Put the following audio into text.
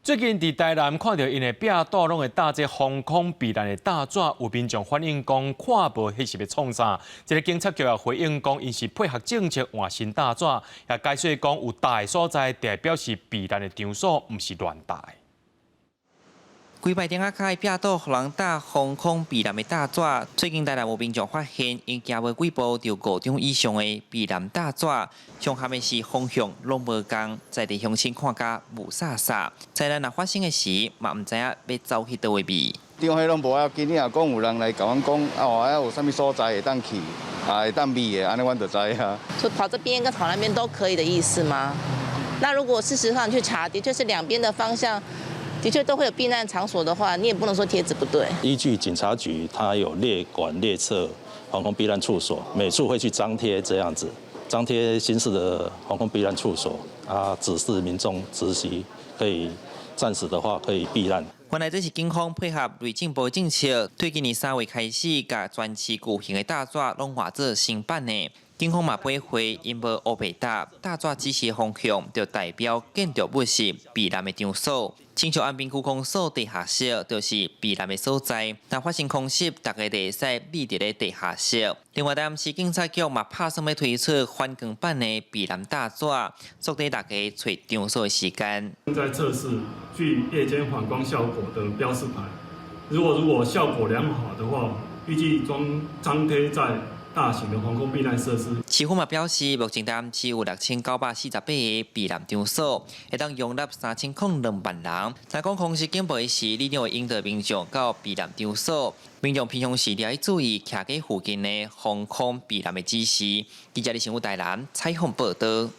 最近佇台南看著𪜶的壁紙攏會貼這防空避難的大紙，有民眾反映講看無彼是欲創啥。這个警察局也回應講，𪜶是配合政策換新大紙，也解釋講有貼的所在代表是避難的場所，毋是亂貼。規排店仔跤的壁紙予人貼防空避難的大紙，最近台南有民眾發現，𪜶行無幾步就五張以上的避難大紙，上譀的是方向攏無仝，在地鄉親看甲霧煞煞，災難若發生的時，嘛毋知影欲走去佗位避。張彼攏無要緊，你若講有人來共阮講，哦，遐有啥物所在會當去，啊會當避的，按呢阮就知啊。就跑這邊跟跑那邊都可以的意思嗎？那如果事實上去查，的確是兩邊的方向，的確都會有避難場所的話，你也不能說貼紙不對。依據警察局，他有列管列冊防空避難處所，每處會去張貼這樣子，張貼新式的防空避難處所，啊，指示民眾執行，可以暫時的話可以避難。原來這是警方配合內政部政策，對今年3月開始，共全市舊型的大紙攏換做新版的。警方嘛回回，𪜶無烏白貼，大紙指示方向，就代表建築物是避難的場所。親像安平區公所地下室就是避難的所在。若發生空襲，大家就會使避佇咧地下室。另外，台南市警察局嘛拍算欲推出反光版的避難大紙，縮短大家揣場所的時間。在測試具夜間反光效果的標示牌，如果效果良好的話，預計裝張貼在大型的防空避難設施。市府嘛表示，目前台南市有6948個避難場所，會當容納3002萬人。若講空襲警報的時，里長會引導民眾到避難場所。民眾平常時著愛注意徛佇附近的防空避難的指示。記者李新武台南採訪報導。